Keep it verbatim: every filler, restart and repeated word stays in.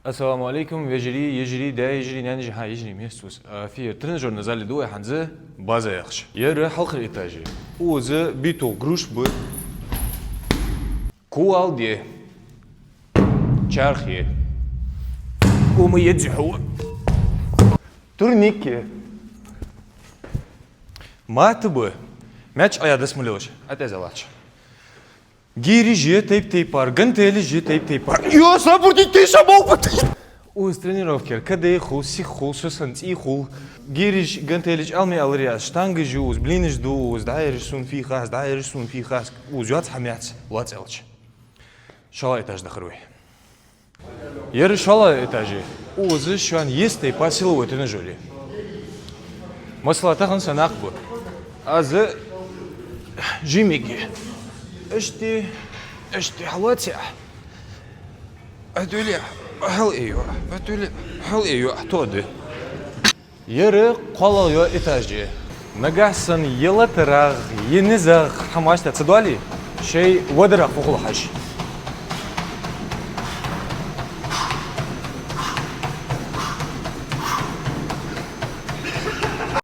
Ассаламу Ӏалайкум, вежарий, йижарий, даь-йижарий, наьна-йижарий, хӀа, йижарий, мес ус. А, фиер тренажёрни зале ду вай хӀанз, база яхаш. Ер хьалхара этаж я. Укхаза биток груш ба, кувалда я, чарх я, ума еза хьо, турник я, мата ба, маьч Ӏояь дас ма лелаш, ӀотӀаязалаш. Гирьяш я тайп-тайпара, гантелаш я тайп-тайпара. Йо, сабур де, тиша бовба. Укхаза тренировкера кадайх хул, сих хул, со санна цӀий хул. Гирьяш, гантелаш, Ӏалме алар яц, штангаш я укхаза, блинаш да укхаза, дӀаераш сона фу хас, дӀаераш сона фу хас, укхаза йоаца хӀама яц, лоаца аьлча. ШоллагӀа этаж дахар вай. Ер шоллагӀа этаж я. Укхаза шоана еза тайпара силовой тренажёр я. Масала, тахан са накъ ба. Аз жимик я. Иштта, иштта хьалоаце. Хьадувле, хьал э йоӀ, хьадувле, хьал э йоӀ, тоаде. Ер кхоалагӀа йола этаж я. Нагахьа санна е латарагӀа, е низагӀа хӀамаш тӀа ца доале, шоай вадарах фу хул хьажа.